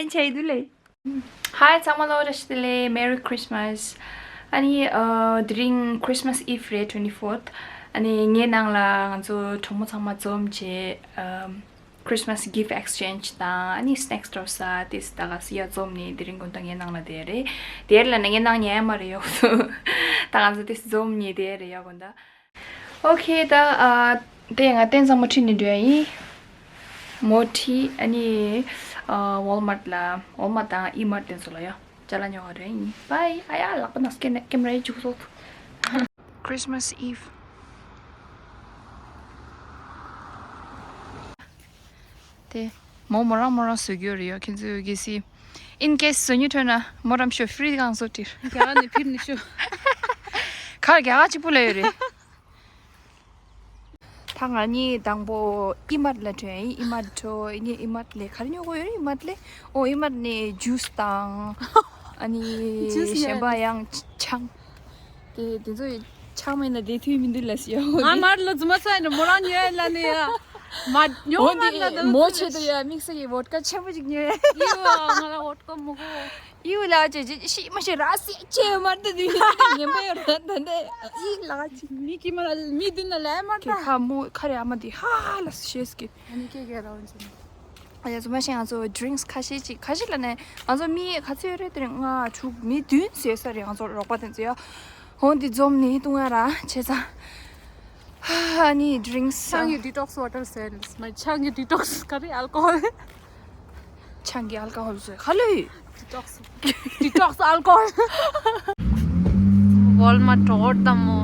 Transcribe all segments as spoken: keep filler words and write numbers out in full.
ཨན་ཆའི་དུ་ལེ། Hi ཚང་མ་ལོ་བཀྲ་ཤིས་བདེ་ལེགས། Merry Christmas། ཨ་ནི་ཨ་དེ་རིང་Christmas Eve རེད། twenty fourth། ཨ་ནི་ངའི་ནང་ལ་ང་ཚོ་གྲོགས་མོ་ཚང་མ་འཛོམས་བྱས་ཨམ་Christmas gift exchange དང་ཨ་ནི་snacks འགྲོ་ས་དེ་ད་ག་སི་ཡ་འཛོམས་ནས་དེ་རིང་དགོང་དག་ངའི་ནང་ལ་བསྡད་རེད། དེར་ལ་ན་ངའི་ནང་ཉལ་མ་རེད་ཡོག་སུ་ད་ང་ཚོ་དེ་འཛོམས་ནས་བསྡད་རེད་ཡ་དགོང་དག་ཨོ་ཁེ་ད་ཨ་དེ་ང་ཏན་ཚང་མ་ཁྲིད་ནས་འགྲོ་ཡ་ཡིན། མོ་ཁྲིད་ཨ་ནི་ཨ་Walmart ལ་Walmart དང་E-Mart དེ་ཚོ་ལ་ཡ་ཅ་ལག་ཉོ་ག་འགྲོ་ཡ་ཡིན། Bye། ཨ་ཡ་ལག་པ་ན་སྐེ་ནས་ཀེམ་ར་ཡི་བཅུག་སོག Christmas Eve། དེ་མོ་མོ་རང་མོ་རང་བཟོ་རྒྱུ་རེད་ཡ། ཁྱེད་ཚོས་གལ་སྲིད་in case བཟོ་རྒྱུ་ཐོན་ན་མོ་རང་ཤོ་free གང་བཟོ་ཏིར། རྒྱ་ནས་ཕིར་ནི་ཤོ། ག་རྒྱ་ག་གཅིག་པུ་ལ་ཡོད་རེད། ད་ང་གཉིས་དང་པོ་E-Mart ལ་འགྲོ་ཡིན། E-Mart འགྲོ་ཡིན། E-Mart ལས་ག་རེ་ཉོ་དགོས་ཡོད་རེད། E-Mart ལས་ཨོ་E-Mart ནས་juice དང་ཨ་ནི་juice ཉོ་གཞན་པ་ཡང་ཆང་། དེ་དེ་ཚོ་ཆང་མེད་ན་བསྡད་ཐུབ་མི་འདུག་ལ་ཟེར་ཡ། ང་མར་ལ་རྫུན་མ་ཚ་ཡིན་ན་མོ་རང་ཉོ་ཡ་ལ་ནི་ཡ། མ་ཉོ་འོ་མར་ལ་འདི་མོ་ཆེད་དུ་ཡ་དམིགས་བསལ་གྱི་vodka ཆེན་པོ་ཅིག་ཉོ་ཡ། ཡིའུ་ང་ལ་vodka མོ་གོ། ཡིའུ་ལ་ཅེ་ཅེ་ཤི་མ་ཤི་ར་སི་ཅེ་མར་དུ་དུ་ཉན་པ་ཡོད་ར་ད་འདི་ཡིག་ལ་ཅི། མི་ཀི་མ་ལ་མི་འདི་ན་ལ་མར་ད། ཁ་མོ་ཁ་རེ་ཨ་མ་འདི་ཧ་ལ་ཤེས་ཀི། ཨ་ནི་ཀེ་ཀེ་ར་ཝན་ཅི་ན། ཨ་ཡ་ཚོ་མ་ཤེས་ང་ཚོ་drinks ཁ་ཤས་ཅིག་ཁ་ཤས་ལ་ནས་ང་ཚོ་མི་ག་ཚོད་ཡོད་རེད་དེ་རིང་ལྔ་དྲུག་མི་བདུན་ཟེར་ས་རེད། ང་ཚོ་རོགས་པ་དེ་ཚོ་ཡ་ཧོན་འདི་འཛོམས་ནི་ཏུང་ཡ་ར་བྱས་ཙང་ཨ་ནི་drinks ཆང་གི་detox water ཟེར་མ་ཆང་གི་detox ག་རེ་alcohol ཆང་གི་alcohol ཟེར་ག་ལོས། Detox detox alcohol Walmart དྲོ་ད་མོ།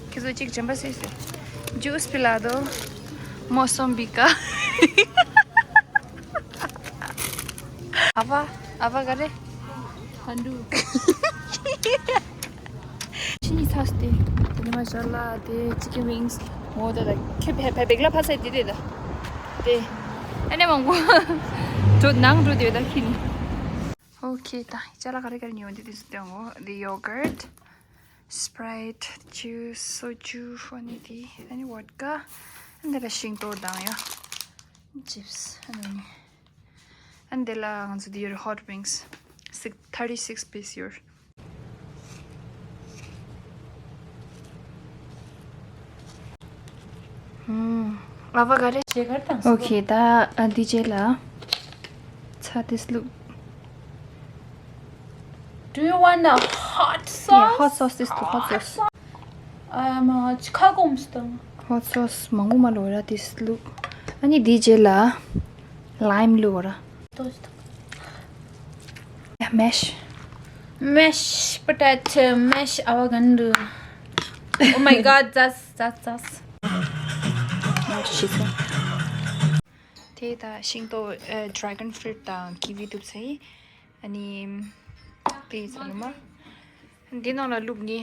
ཁྱེད་ཚོ་གཅིག་དྲན་པ་སོས་སོས། Juice पिला दो मौसम्बी का। ཨ་ཕ་ཨ་ཕ་ག་རེ། ཕ་འགྲོ། ཕྱི་ཉིན་ཚ་སྟེ། དེ་ནི་མ་ཞར་ལ་དེ་chicken wings ངོ་དེ་ད་ཁྱོད་བེ་བེ་བེག་ལ་ཕ་སའི་དེ་དེ་ད། དེ། ཨ་ནེ་མང་པོ། འགྲོ་ནང་འགྲོ་དེ་ད་ཁྱི་ནི། ཨོ་ཁེ་ད་ཅ་ལག་ག་རེ་ག་རེ་ཉོ་འདི་དེ་སུ་སྟོན་ངོ་དེ་yogurt Sprite juice soju ཨ་ནི་དེ་ཨ་ནི་vodka ཨ་ནི་ད་ཤིང་ཏོག་དང་ཡ། Chips ཨ་ནི། ཨ་ནི་དེ་ལ་ང་ཚོ་འདི་ཡོད་རེད། Hot wings six thirty six piece ཡོད། ཨ་ཕ་ག་རེ། ཇེ་གར་དང་། ཨོ་ཁེ་ད་ཨ་འདི་རྗེས་ལ་ཚ་this look Do you want a hot sauce? Yeah, hot sauce, this too, hot sauce. Um, uh, chicago mustang. Hot sauce མང་པོ་མ་ལོ་ར་this look ཨ་ནི་འདི་རྗེས་ལ་lime ལོ་ར། Toast. Mash. Mash potato, mash avocado. Oh my god, that's that's that's. Mash chicken. དེ་ད་ཤིང་ཏོག dragon fruit དང་kiwi འདུག་ཚེ། ཨ་ནི་དེ་ཚ་ལུ་མ། འདི་ནང་ལ་བླུགས་ནི་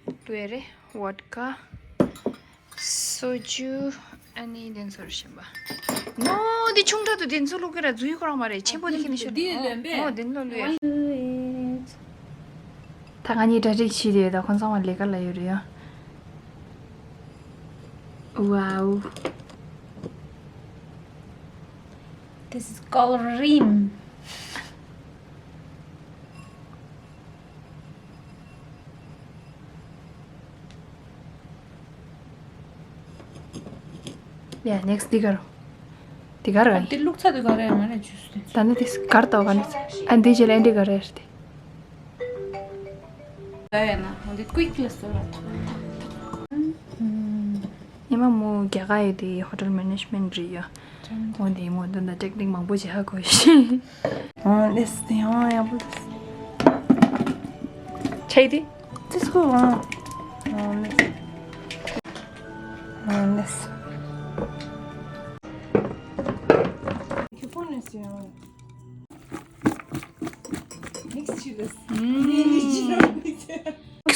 བླུགས་ཡ་རེད། ཝོད་ཀ། སོ་ཇུ། ཨ་ནི་དེ་ཚོར་ཤེས་པ། ནོ། འདི་ཆུང་དྲགས་འདུག་འདི་ཚོ་བླུགས་ཀྱི་ར་འཛུལ་ཡོད་ཁོ་རང་མ་རེད། ཆེན་པོ་འདི་ཁྱེད་ནི་ཤོད། འདི་ལོན་པས། ཨོ་འདི་ནི་ལོ་ལོས། ད་ང་གཉིས་གྲ་སྒྲིག་བྱས་ཏེ་ཡོད། ད་ཁོང་ཚང་མ་ལས་ཀ་ལ་ཡོད་རེད་ཡ། Wow. This is called རིམ། Yeah, next འདི་གར། འདི་གར་ག་ནི། འདི་བླུགས་ཚར་དུས་ག་རེ་ཡང་མ་རེད་ཇུས་དེ། ད་ནི་འདི་གར་ཏོ་ག་ནི། ཨ་འདི་རྗེས་ལ་འདི་ག་རེ་རེད་དེ། ག་ཡ་ན་འོ་འདི་ཀུའིག་ལ་སོ་ར་ཐོག་ཐོག་ཐོག་ཉི་མ་མོ་རྒྱ་གར་ཡོད་དེ་hotel management རེད་ཡ། འོ་འདི་མོ་འདི་འདྲ་ཊེག་ནིག་མང་པོ་བྱེད་ཧ་གོ་ཤེས། ཨ་ལེས་དེ་ཡང་ཡག་པོ་འདུག་ཆེ་དེ། ཅི་སྐོར་ཨ། ཨ་ལེས། ཨ་ལེས། ཁྱི་ཕོ་ནས་སུ་ཡང་། མིག་སི་ཆི་ལེས།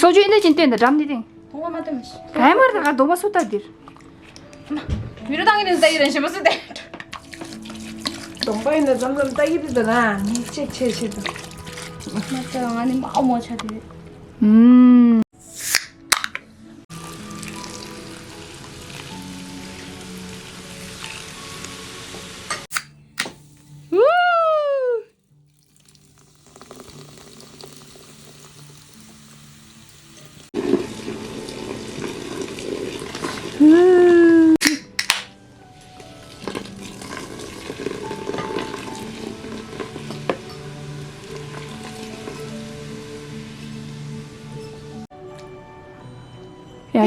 སོ་ཇུ་ཨིན་ད་ཅིན་བསྟན་ད་འགྲམ་འདི་སྟེང་། གདོང་པ་མ་བསྟན་མ་ཤི། ག་ཡ་མར་ད་ག་གདོང་པ་སུ་ལྟ་འདིར། མི་རུ་བཏང་གི་ནི་ལྟ་གི་རེད་ཞེས་པ་སུ་བསྟན། གདོང་པ་ཡིན་ན་འཛམ་འཛམ་ལྟ་གི་འདི་ད་ན་མིག་ཅེག་ཆེ་ཆེ་ད། མ་ལྟ་ང་ནི་མ་འོ་མོ་ཆ་དེ། ཨུམ།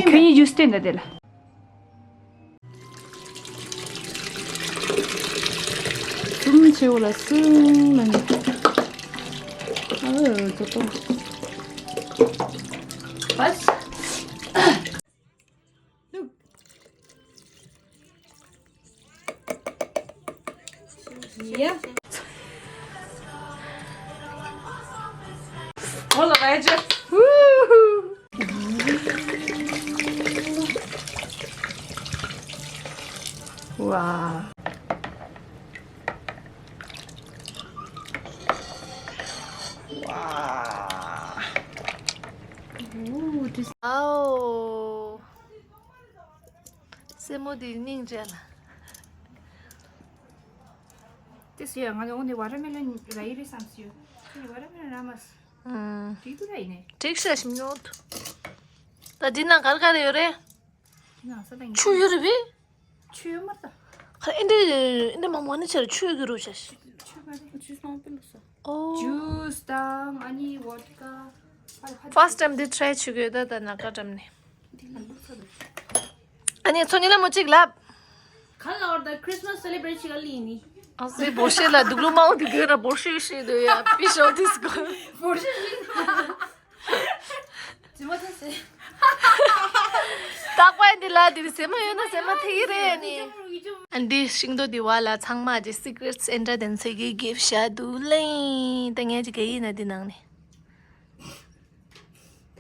ཁྱོད་གཉིས་ཇུས་སྟོན་ད་དེ་ལ། སུམ་ཆེའུ་ལ་སུམ་ལ་ནི། ཨ་ཙོ་ཏོ། བས། ཡ། ཨོ་ལ་བའི་ཇ། ཝ། ཝ། ཨོ། སེ་མོ་དེ་སྙིང་རྗེ་ལ། དེ་སུ་ཡ་ང་ཚོ་འོང་དེ་ཝ་ཊར་མེ་ལོན་ར་ཡི་རེད་བསམ་སུ་ཡོད། ཁྱོད་ཝ་ཊར་མེ་ལོན་ར་མ་སུ། ཨང་། འགྲིག་འདུག་ར་ཡིན་ནས། འགྲིག་ཤག་ཞིམ་ཡོད། ད་འདི་ནང་ག་རེ་ག་རེ་ཡོད་རེད། འདི་ནང་ས་དང་ཆུ་ཡོད་རེད་པས། ཆུ་ཡོད་མ་རེད་ད། ཁ་ཨེ་འདྲ་ཨེ་འདྲ་མང་མང་ནི་ཆར་ཆུ་ཡོད་རུ་ཤག་ཆུ་མ་རེད། ཆུ་སྣང་པི་ལོ་ས། ཨོ། ཇུས་དང་ཨ་ནི་ཝོ་ཌ་ཀ། ཧ་ཧ། ཕར་སི་ཊི་ཊེམ་འདི་ཊི་རའི་བྱེད་དགོས་ད་ད་ནང་ཀ་འགྲམ་ནས། འདི་ལ་འདུག་ས་རེད། ཨ་ནི་ཚོ་ཉི་ལ་མོ་གཅིག་ལབ། ག་ལ་བར་ད་ཁྲི་སི་མ་སི་སེ་ལེ་བྷི་རེཊ་བྱེད་ག་ལི་ནི། ཨ་སེ་བོ་ཤེ་ལ་དུག་ལོ་མང་དུ་གྱོན་ན་བོ་ཤེ་ཤེ་དུ་ཡ་པི་ཤོ་ཏིས་གོ། བོ་ཤེ་ཤེ། ཇི་མ་ཐུ་སེ། རྟག་པར་འདི་ལ་འདིར་སེ་མ་ཡོད་ན་སེ་མ་ཐེ་གི་རེད་ནི། ཨ་འདི་ཤིང་ཏོག་འདི་བ་ལ་ཚང་མ་ཇི་སི་ཀི་རེ་ཊི་ཨེ་འདྲ་དེ་ཚོ་གི་གིབ་ཤ་དུ་ལེན་ད་ངས་ཅི་ག་ཡིན་ན་འདི་ནང་ནས།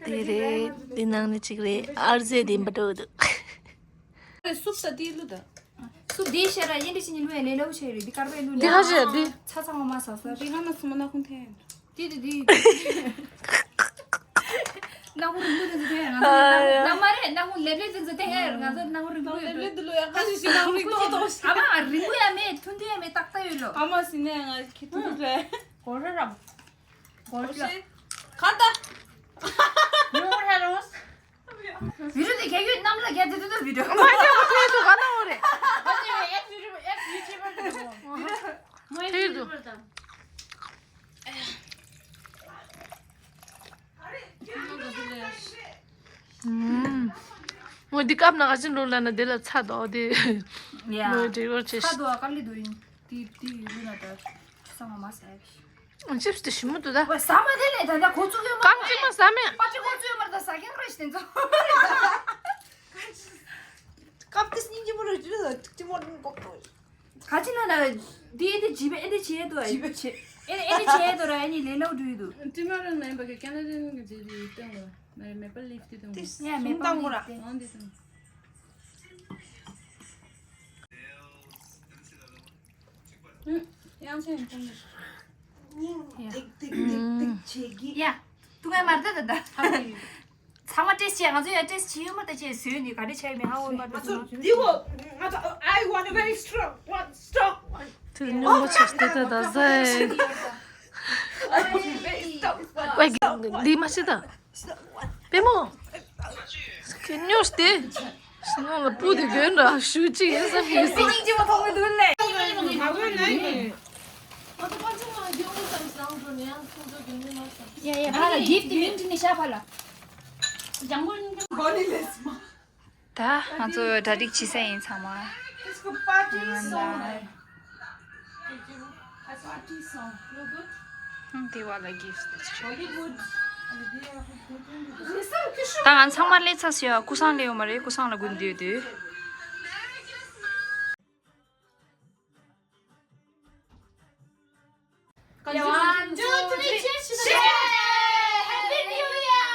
དེ་རེད། འདི་ནང་ནས་གཅིག་རེད། ཨར་ཟེ་དེ་འབའ་འགྲོ་འདུག་སུབ་ས་དེ་ལུ་ད། སུབ་དེ་ཤ་ར་ཡིན་འདི་ཤི་ཉིན་ལུ་ཡ་ལེ་ལོ་ཆེ་རེད། འདི་དཀར་པའི་ལུ་འདི་ཧ་ཤ་འདི། ཚ་ཚ་མ་མ་ས་ས་རེད། ང་ན་སུ་མ་ན་ཁུང་ཐེ། དེ་དེ་དེ། ན་ཧུ་རིང་པོ་དེ་ཚོ་ཐེ་ང་ཚོ་ཨ་ཡ། ན་མ་རེད། ན་ཧུ་ལེབ་ལེབ་དེ་ཚོ་ཐེ་ང་ཚོ་ན་ཧུ་རིང་པོ་ཡོད་དོ། ལེབ་ལེབ་དེ་ལུ་ཡ་ཀ་ཞིག་ཞིག་ན་ཧུ་རིང་པོ་ཡོད་དོ། ཨ་མ་རིང་པོ་ཡ་མེད། ཐུང་ཐུང་ཡ་མེད། ཏག་ཏག་ཡོད་ལོ། ཨ་མ་སི་ནས་ང་ཁྱི་ཐུང་ཐུང་རེད། གོ་ར་ར། གོ་ཤ། ཁ་ཏ། ཉུང་ར་རོས། བི་ཌིའོ་དེ་ག་ཡོད་གནམ་ལ་རྒྱ་དེ་དུ་དུ་བི་ཌིའོ། མ་ཉོ་ཐེ་དུ་ག་ན་འོ་རེ། ཨ་ནི་ཨེབ་ཡུ་ཊུབ་ཨེབ་ཡུ་ཊུབ་པར་དུ། ཐེ་དུ། ཨུམ། ངོ་འདི་སྐབས་ན་ག་ཅི་འགྲོ་ལ་ན་དེ་ལ་ཚ་དོ་དེ། ཡ། ངོ་འདྲི་བར་བྱེད། ཚ་དོ་ཨ་ཀ་ལི་དུ་ཡིན། དེ་དེ་ཡིན་ན་ད་ཚ་མ་མ་ཟ་ཡ། ཅིབ་སི་དེ་ཞིམ་པོ་འདུག་ད། ཝེ་ཟ་མ་དེ་ལས་ད་ད་གོ་ཚུགས་ཡོད་མ་རེད། རྐང་གཅིག་མ་ཟ་མེད། པ་ཅི་གོ་ཚུགས་ཡོད་མ་རེད། ད་ཟ་མཁན་རེད་ཤི་དེ་ཚོ། ཀབ་ཏི་སྙིང་རྗེ་པོ་རེད་ཅི་རེད། ཏི་མོ་ཏི་མོ་ཀོག་ཏོ། ག་ཅི་ན་ན་དེ་ཨེ་དེ་ཇི་བེ་ཨེ་དེ་ཆེ་དོ་ཨེ་ཆེ་ཨེ་ཨེ་དེ་ཆེ་དོ་ར་ཨེ་ནི་ལེ་ལོ་འགྲུལ་དུ། ཏི་མོ་རེད་མེན་པ་གི་ཀེ་ན་ཌན་གི་ཇི་དེ་སྟོན་གོ་མེ་པལ་ལིབ་དེ་སྟོན་གོ། ཡ་མེ་པལ་ལིབ་དེ། ཨང་དེ་སྟོན། ཡང་ཆེན་ཐོན་ནས། སྙིང་ཏིག་ཏིག་ཏིག་ཏིག་བྱེད་ཀྱི། ཡ། ཏུ་ངའི་མར་ད་ད་ད། ཚང་མ་ཊེ་སི་ཊི་བྱས། ང་ཚོ་ཡང་ཊེ་སི་ཊི་བྱེད་ཡོད་མ་ད་ཅེས་བཟོས་ནི་ག་རེ་བྱས་མེད་ཧ་འོ་མ་ད་ང་ཚོ་ཟེར་ནོ། འདི་བོ་ང་ཚོ་I want a very strong one, strong one. དེ་སྙོམས་པོ་ཆགས་ཏེ་ད་ད་ཟེ། I want a very strong one. ཝེ་འདི་མ་ཤི་ད། པད་མོ། ཁྱེད་སྨྱོ་སྟེ། སྨྱོ་ལ་སྤུ་དེ་གྱོན་འདྲ་ཞུ་ཅི་ཡིན་བསམ་གྱི་ཡིན་སྲིད། སྙིང་རྗེ་མོ་མཐོང་གི་འདུག་ལེ། ཡ་ཡ་ཕ་ལ་གིབ་དེ་མིང་བྲིས་ནས་ཤ་ཕ་ལ། ལྗང་གུ་སྙིང་རྗེ་མོ། ད་ང་ཚོ་གྲ་སྒྲིག་བྱེད་ས་ཡིན་ཚང་མ། It's a party song. Party song. No good? ཧུམ། དེ་བ་ལ་གིབ་དེ་ཆོ། Bollywood. ད་ང་ཚང་མ་སླེབས་ཚར་སོང་ཡ། ཀུ་སང་སླེབས་ཡོད་མ་རེད། ཀུ་སང་ལ་སྒུག་བསྡད་ཡོད་དུས། One, two, three, cheers! Cheers! Happy New Year!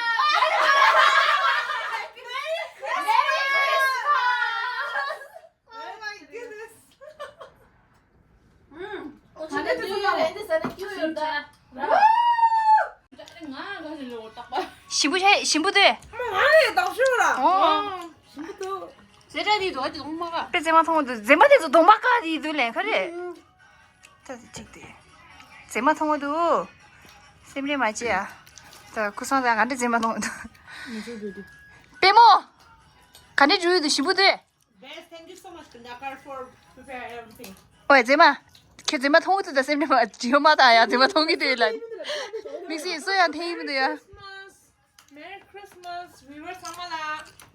Merry Christmas! Oh my goodness! ཞིམ་པོ་ཆེ། ཞིམ་པོ་དེ། ཨོ། ཟེ་དྲ་དེ་དོ་དེ་དོང་མ་ཀ། པེ་ཙེ་མ་མཐོང་འདུག་ཙེ་མ་དེ་ཚོ་དོང་མ་ཀ་དེ་དུ་ལེན་ཁ་རེད། ད་དེ་གཅིག་དེ། ཙེ་མ་མཐོང་འདུག་སེམས་རེ་མ་བྱེད་ཨ། ད་ཁུ་སང་ད་ག་འདྲ་ཙེ་མ་མཐོང་འདུག་པེ་མོ། ག་འདྲ་འཇུ་ཡོད་འདུག་ཞིམ་པོ་དེ། Best, thank you so much, Kandakar, for prepare everything. ཨོའི་ཙེ་མ། ཁྱེད་ཙེ་མ་མཐོང་གི་འདུག་ད་སེམས་ནས་མ་ཇི་ཡོད་མ་ད་ཡ་ཙེ་མ་མཐོང་གི་འདུག་ལ། དམིགས་བསལ་སུ་ཡང་འཐེན་གི་མི་འདུག་ཡ། Christmas. Merry Christmas. Christmas, viewers ཚང་མ་ལ།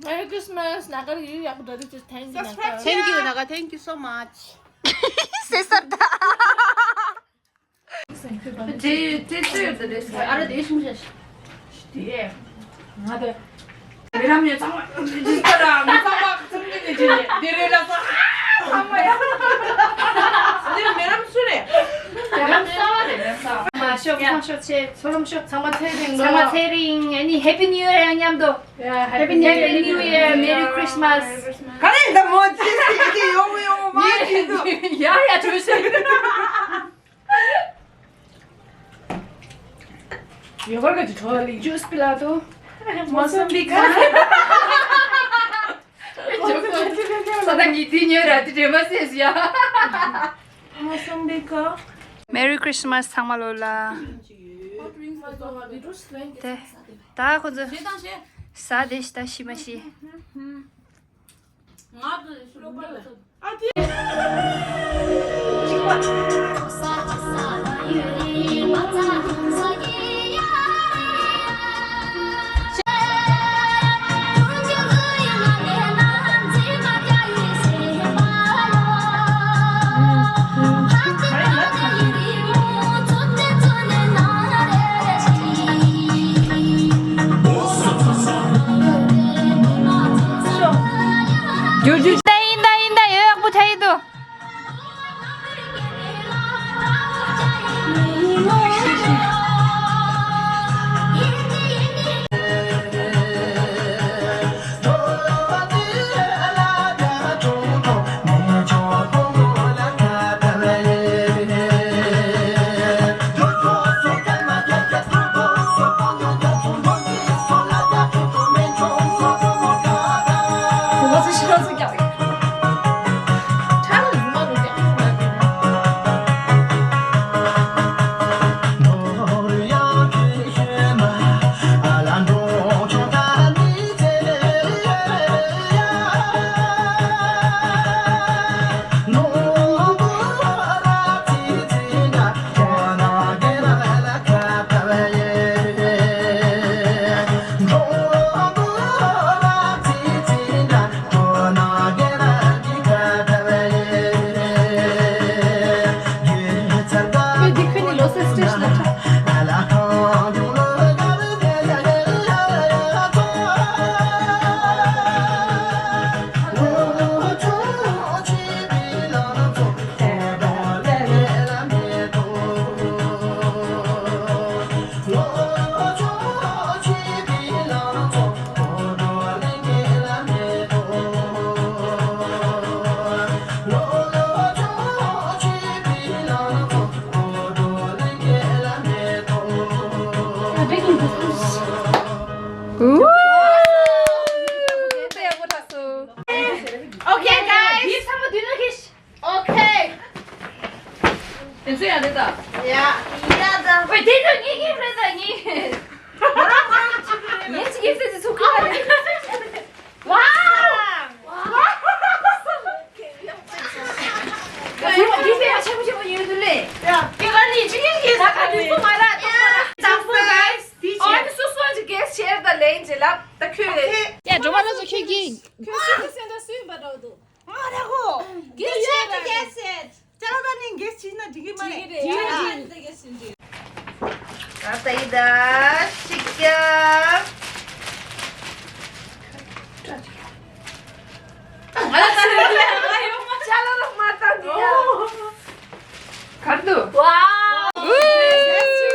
Merry Christmas. ནཱ་ག་རེ་ཡིན་ཡག་པོ་འདྲ་འདུག་ཅེས་thank you ནཱ་ག། Thank you ནཱ་ག། Thank you so much. སེ་སར་ད། དེ་དེ་ཚོས་ཡོད་དེ་རེད། ཨ་ར་དེ་ཤུང་ཤ་ཤ། དེ་ང་དེ་རི་རབ་ནས་ཚང་མ་ཇི་ལྟར་ང་ཚང་མ་ཚང་མ་ནས་ཇི་ནས་དེ་རེད་ལ་སོ། ཨ་ཚང་མ་ཡ། འདི་མེ་རམ་སུ་རེད། མེ་རམ་གསར་བ་རེད། མེ་རམ་གསར་བ། མ་ཤོག་མ་ཤོག་ཆེ་ཚོ་རམ་ཤོག་ཚང་མ་ཚེ་རིང་། ཚང་མ་ཚེ་རིང་། ཨ་ནི་Happy New Year ཡང་མཉམ་དུ། Happy New Year. Merry Christmas. ག་རེ་ད་མོ་ཅི་ཟིག་དེ་ཡོང་ཡོང་མ་ཅི་འདུག་ཡ་ཡ་བྲོས་ཤིག་ཡོ་གར་ག་ཅི་ཐོ་ལི་ཇུས་པི་ལ་ཏོ། མོ་སམ་བི་ཀ། ས་ད་ཉི་ཐི་ཉོ་ར་ཏི་དྲེ་མ་སེ་སི་ཡ། མོ་སམ་བི་ཀ། Merry Christmas ཚང་མ་ལོ་ལ། དེ་ད་ཁོ་ཚོ་ཟ་དེ་ཤི་ད་ཤི་མ་ཤི། ཡིན་ད་ཡིན་ད་ཡིན་ད། ཡོད་ཡག་པོ་ཆགས་ཀྱི་འདུག Okay, guys. Okay. དེ་ཚོ་ཡང་རེད་ད། ཡ། ཡ་ད། ཝེ་དེ་ཚོ་ངེད་ཀྱི་རེད་ད་ངེད། ངེད་ཅིག་ཡིན་ཟེར་ཟེར་ཚུགས་ཀྱི་རེད། ཝའོ། ཝའོ། དེ་ཚོ་ཡང་ཆེན་པོ་ཆེན་པོ་ཡོད་འདུག་ལེ། ཡ། དེ་ག་ནི་ཅི་ཡིན་གྱི་ད་ག་དུས་སུ་མ་ར་ཏོག་མ་ར། ད་སོ་guys དེ་ཨོ་ཆེ། དེ་སོ་སོ་ཅིག་གེ་སི་ཤེར་ད་ལེན་ཅེ་ལབ་ད་ཁྱོད་རེད། ཡ་འགྲོ་མ་ལ་སོ་ཁྱོད་ཀྱིས། ཁྱོད་སུ་གི་སེམས་ད་སུ་ཡིན་པ་འདྲ་བོ་འདུག་ང་རེ་གོ། གེ་སི་ཆེ་ཏུ་གེ་སི་ཆེ། ཅ་ལག་ད་ནི་གེ་སི་ཆེ་ན་འགྲིག་གི་མ་རེད། འགྲིག་གི་རེད། ད་ད་ཡི་ད་ཤིག་ཀྱ། ང་ལ་ད་རེ་ལ་ང་ཡོང་མ་ཅ་ལག་ལ་མ་ད་འདི་ཡ། གར་དུ། ཝའོ། ཨུ། ཌེ་སི་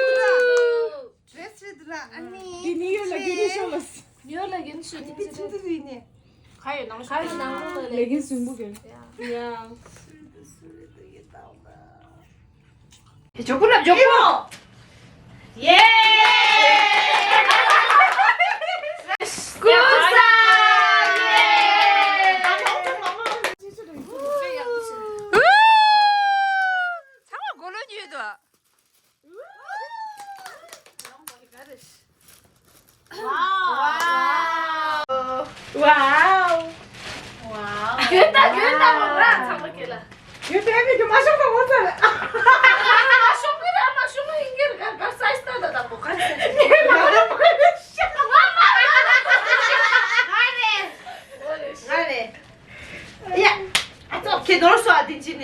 རེད་འདུག་ར། ཨ་ནི། འདི་ནིའུ་ཡོག་ལ་རྒྱུན་ནི་ཤོ་ལ། ནིའུ་ཡོག་ལ་རྒྱུན་ནི་ཤོ། འདི་ཕྱི་འདི་རེད་ནི། ཁ་ཡོད་ནང་ལ་ཤོ། ཁ་ཡོད་ནང་ལ་ལས་འགན་ཟིང་པོ་གྱོན། ཡ། ཡ། ཇོ་ཀུ་ལབ་ཇོ་ཀུ། ཡེ། ཀུ་ས། ཚང་མ་གོ་ལོ་ཉོས་འདུག་ཝའོ། ཝའོ། ཝའོ། རྒྱུན་ད་རྒྱུན་ད་མོ་ར་ཚང་མ་སྐྱེ་ལ། རྒྱུན་ད་ཨེ་ནི་རྒྱུ་མ་ཤོང་ད་མོ་ཚ་ལ། མ་ཤོང་གི་ར་མ་ཤོང་གི་ཡིན་གྱི་ར་ག་ག་སའི་སྟ་ད་ད་པོ་ག་སའི་སྟ། ངས་མ་ར་མ་ར་ཤ་ང་མ་ར།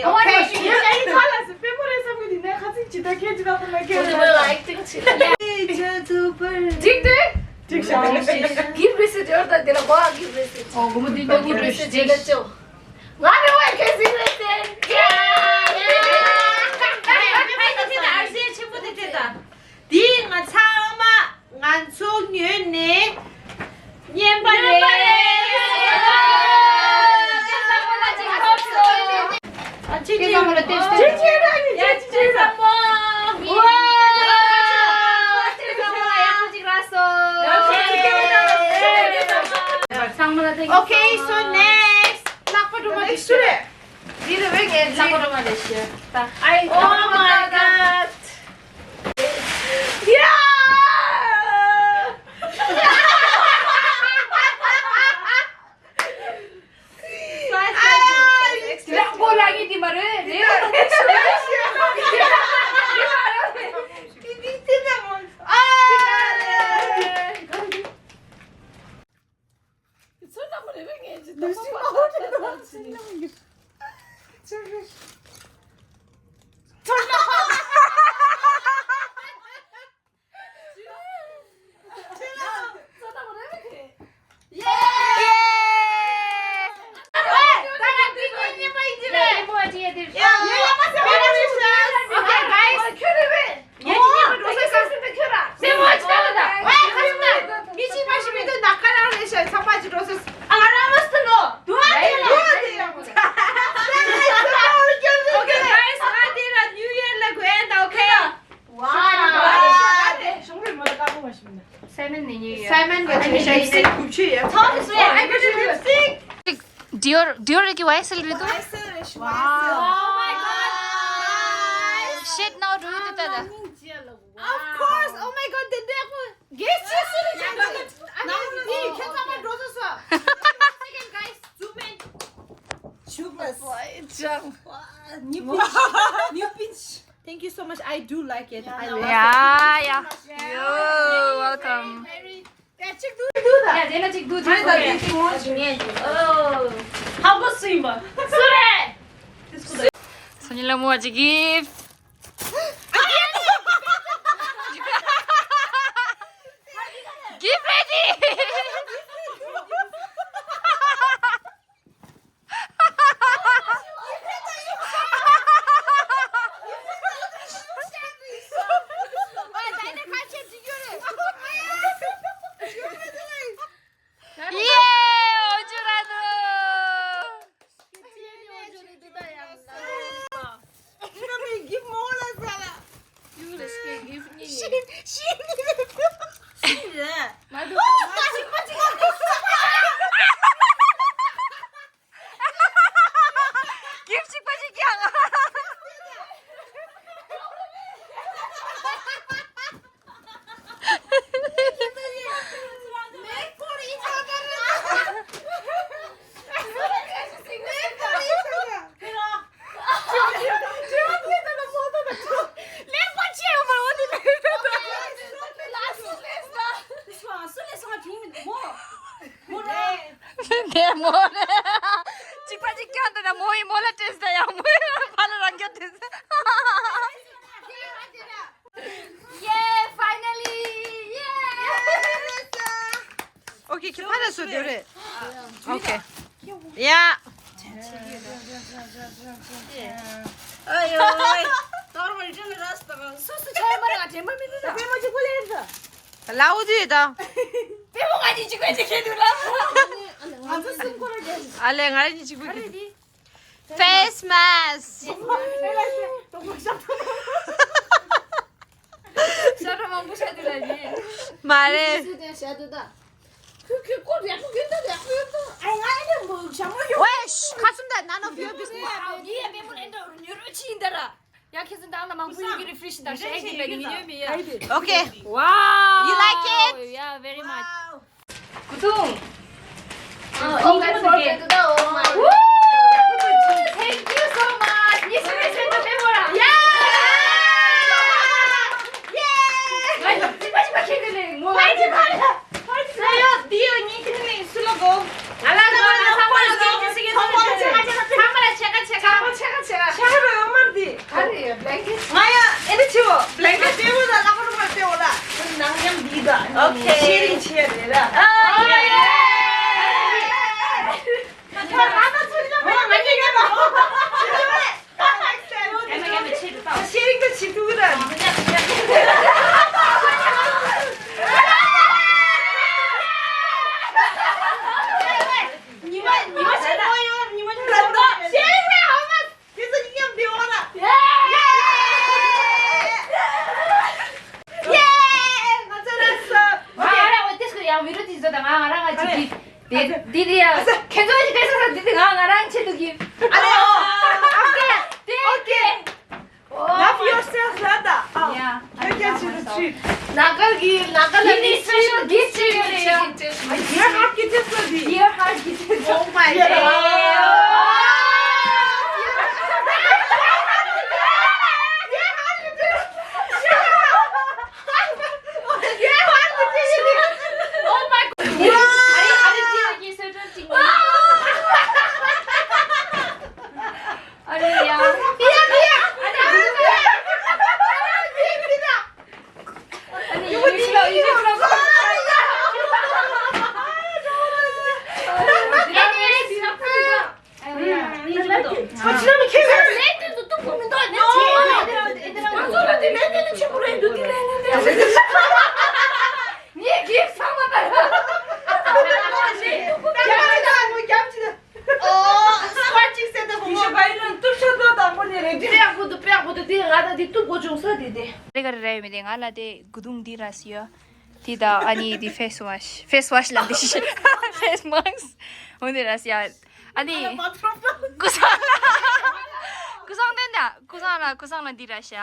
Okay. ཡ་ཡ་ཡི་ཁ་ལ་སི་པེ་མོ་རེ་བསམ་གི་འདི་ནས་ཁ་ཚིག་ཇི་ལྟར་ཁྱེད་ཇི་ལྟར་ཕུ་མ་ཁྱེད་ཇི་ལྟར་ལའིག་ཏིག་ཅི་ལ་ཡ་ཇ་ཐུ་པར་འགྲིག་འདུག་འགྲིག་ཤག་འགྲིག་ཤག་གིབ་རི་སི་ཇོར་ད་དེ་ལ་གོ་ཨ་གིབ་རི་སི་ཨོ་གོ་མོ་འདི་ད་གིབ་རི་སི་ཇི་ལ་ཅོ་ང་རེ་བ་ཁེ་སི་རི་སི་ཡ་ཡ་ཡ་ཡ་ཆེན་པོ་དེ་དེ་ད་འདི་ང་ཚང་མ། ང་ཚོ་ངོས་ནས་རྔན་པ་རེད། ཨ་ཅི་ཅི་ཅི་ཅི་ཅི་ར་ཅི་ཅི་ཅི་ཅི་ཟ་མོ། ཝའོ། ཅི་ཟ་མོ་ཡག་པོ་ཅིག་རག་སོང་། ཚང་མ་ལ་thank you so much. Okay, so next. ལག་པ་སྒྲོལ་མ་དེ་ཤི་རེད། འདི་རེད་བས་ངས་ལག་པ་སྒྲོལ་མ་དེ་ཤི། ད་ཨའི། Oh my god. ཡ། ཡག་པོ་ལ་ཡིན་དེ་མ་རེད། རེད། Okay, guys, ང་དེ་ར་New Year ལ་གོ་ཡན་ད་okay. Simon ནི་ཉེ་ཡོད། Simon གི་ཆེ་ཤ་ཡིན། ཚང་མ་སུ་ཡ། Dior Dior གི་ཝའི་སེལ་རེད་དོ། Wow. Oh my god. Shit, now do you do that? Of course. Oh my god, དེ་འདྲ་ཁོ་གེ་ཅི་སུ་རེད་ཅང་གི། ཨ་ནི་ཁྱེད་ཚང་མ་འགྲོ་ས་སོ། One second, guys. Zoom in. Thank you so much. I do like it. I love it. Yeah, yeah. You're welcome. Very, very. ཡ་གཅིག་ཏུ་ཏུ་ད། ཡ་དེ་ན་གཅིག་ཏུ་ཏུ། ཨོ། ཧ་གོ་སུ་ཡིན་པ། སུ་རེད། སོ་ཉི་ལ་མོ་ཨ་ཅི་གིབ། གིབ་རེ་ཌི། ཡེ། འོ་ཇོ་ར་དོ། གིབ་གཅིག་པ་ཅིག་ཀྱང་། Make for each other. Make for each other. དེ་མོ་རེད། གཅིག་པ་གཅིག་རྐྱང་དེ་ན་མོ་ཡི་མོ་ལ་སྤྲད་ཟེར་ཡང་མོ་ཡི་ཕ་ལ་རང་རྐྱང་སྤྲད་ཟེར། Yeah, finally. Yeah. Okay, ཁྱེད་ཕ་ལ་སུ་དེ་རེད། Okay. Yeah. ཨ་ཡོ། ཏོར་མ་རིག་ན་ར་སྟ་སུ་སུ་ཆ་མ་ར་དྲན་པ་མི་འདུག་ད། དེ་མ་ཅིག་པོ་ལེར་ད། ལའོ་ཇི་ད། དེ་མོ་ང་ཅི་ཅིག་པོ་ཅིག་ཁེ་འདུག་ལ། ང་ཚོ་སུམ་ཁོ་ར་རྒྱལ། ཨ་ལེ་ང་ར་གཉིས་གཅིག་པོ་ཨ་རེ་ཁེ་འདུག་དེ། Face mask. ཤ་ཁྲ་མང་པོ་ཤ་དེ་ལ་ཡིན། མ་རེད། སུ་དེ་ཤ་དེ་ད། ཁུ་ཁུ་ཁོ་རེ་ཁུ་ཁུ་ད་རེ་ཁུ་ད། ཨ་ང་ཨ་ནི་མོ་ཤ་མོ་ཡོ། ཝེ་ཤ་ཁ་སུམ་ད་none of your business. ཡི་ཡ་པེ་མོ་ཨེ་འདྲ་རུ་ཉོ་རུ་ཕྱིན་ད་ར། ཡ་ཁྱེད་ཚོ་འདང་ལ་མང་པོ་ཡོད་ཀྱི་refresh དང་ཤ་ཡི་ལ་ཉི་ཉོ་མི་ཡ། Okay. Wow. You like it? Yeah, very much. ཀུ་ཐུང་། Oh, oh, that's okay. Woo! Thank you so much. ཉི་ཤུ་རེ་ཟེར་ན་དཔེ་མོ་རང་། Yeah! Yeah! ང་ཡི་ཅི་པ་ཅི་པ་ཁྱེད་ཀྱི་ལས་ངོ་། ཕ་ཅི་ཕ་ཅི། ང་ཡོད་འདི་ཡོད་ཉིན་ཁྱེད་ནི་སུ་ལ་གོ། ང་ལ་གོ། ང་ཚང་མ་ལ་གོ། ཚང་མ་ལ་ཆེ་ག་ཆེ་ག། ཚང་མ་ལ་ཆེ་ག་ཆེ་ག། ཚང་མ་ཆེ་ག་ཆེ་ག། Okay. ཤེར་རིང་བྱེད་རེད་ར། ཨ་ཡེ། ང་ཚོ་ང་ཉེ་ཉེ་མ། ཤེར་རིང་དུ་བྱེད་ཐུབ་ར། ཉི་མ་ཉི་མ་ཆེན་པོ་ཡོད། ཉི་མ་ཆེན་པོ། ཤེར་རིང་ཧ་མ། དེ་ཚོ་ཡིན་ཡང་འདི་འོ་ན། ཡེ། ཡེ། ང་ཚོ་ར་སོ། ང་ང་རང་ང་ཏེ་སྐུ་ཡང་བི་རོ་ཏི་ཟོ་དང་ང་ང་རང་ང་ཅིག་གི་དེ་དེ་དེ་ཡ་ཁྱེད་ཚོ་ཞིག་ཏེ་སོ་དེ་དེ་ང་ང་རང་ཆེད་དུ་གི་ཨ་ལེ་ཨོ། ཨོ་ཀེ། དེ་ཨོ་ཀེ། Love yourself, Radha. ཨ། Yeah, I love myself. ནཱ་ག་གི་ནཱ་ག་ལ་ནི་special gift ཅིག་ཡོད་རེད་ཡ། Dear heart gift ཟེར་དེ། Dear heart gift. Oh my god. Oh my god. ཨ་རེ་ཡ། རེ་ག་རེ་རེ་ཡོད་མེད་དེ་ང་ལ་དེ་དགུ་དུང་འདི་ར་སི་ཡ། དེ་དང་ཨ་ནི་དེ་face wash, face wash ལ་འདི་ཤི། Face mask འོ་འདི་ར་སི་ཡ། ཨ་ནི་ཀུ་སང་ལ་ཀུ་སང་དེ་འདྲ་ཀུ་སང་ལ་ཀུ་སང་ལ་འདི་ར་ཤ།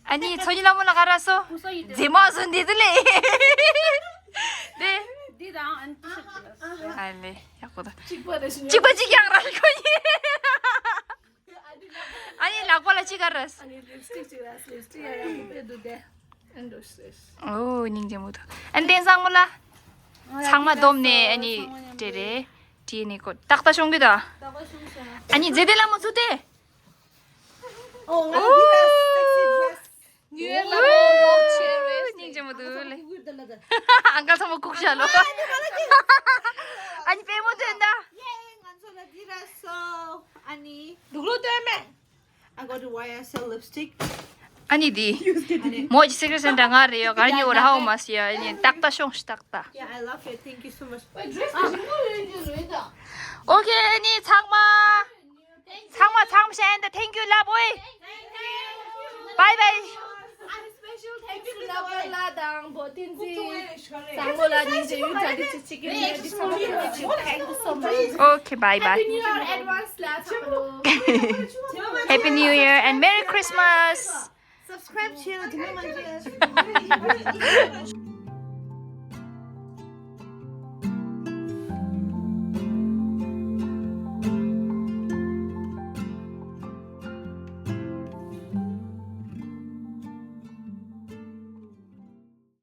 ཨ་ནི་ཚོ་ཉི་ལ་མོ་ལ་ག་ར་སོ། མཛེས་མ་སོ་འདི་དེ་ལེ། དེ། འདི་དང་ཨན་ཏི་ཤི། ཨ་ལེ་ཡག་པོ་ད། གཅིག་པ་རེ་ཞིག་གཅིག་པ་གཅིག་ཡག་ར་ཁོ་ཡིན། ཨ་ནི་ལག་པ་ལ་གཅིག་ག་ར། ཨ་ནི་ལིབ་སི་ཊིག་གཅིག་ར། ལིབ་སི་ཊིག་ཡ་ཡག་པོ་དཔེ་འདུག་དེ། ཨན་ཏི་ཤི། ཨོ་སྙིང་རྗེ་མོ་འདུག་ཨན་ཏན་ཚང་མོ་ལ། ཚང་མ་བསྡོམས་ནས་ཨ་ནི་སྤྲད་རེད། དྲིས་ནས་ཁོ་ཏག་ཏག་ཤོང་གི་ད། ཨ་ནི་མཛེས་ལྡན་ལ་མོ་ཚུད་དེ། ཨོ་ང་ལ་འདི་ལ་སེག་སི་ཌི་རེ་སི། ཉུ་ཡར་ལ་མོ་རོགས་བྱེད་རེད། སྙིང་རྗེ་མོ་འདུག་ལེ། ཨང་ཀལ་ཚང་མ་ལྐུགས་ཤག་ལོ། ཨ་ནི་པད་མོ་སྟོན་ད། ཡེ་ང་ཚོ་ལ་འདི་ར་སོ། ཨ་ནི་ལུག་ལོ་སྟོན་མེད། I got a Y S L lipstick. ཨ་ནི་འདི། མོ་ཅི་སི་ཀི་རེཊ་སེན་ཊར་ང་རེད་ཡོད་གར་ཉོ་ར་ཧའོ་མ་སི་ཡ། ཨ་ནི་ཏག་ཏག་ཤོང་ཤི་ཏག་ཏག Yeah, I love it. Thank you so much. Okay, ཨ་ནི་ཚང་མ། ཚང་མ་ཚང་མ་ཤ་ཡན་ད། Thank you ལབ་ཨོ། Bye bye. Special thanks to ལ་པོ་ལ་དང་བོ་ཏིན་ཙི། བཟང་མོ་ལ་སྙིང་རྗེ་ཡུན་གྲངས་འདི་ཚེ་གཅིག་གི་ཉིན་འདི་ཚང་མ་ཐུགས་རྗེ་ཆེ། Thank you so much. Okay, bye bye. Happy New Year advance ལ་ཚང་མ་ལོ། Happy New Year and Merry Christmas. Subscribe བྱེད་རོགས། དེ་མོ་མ་བྱེད།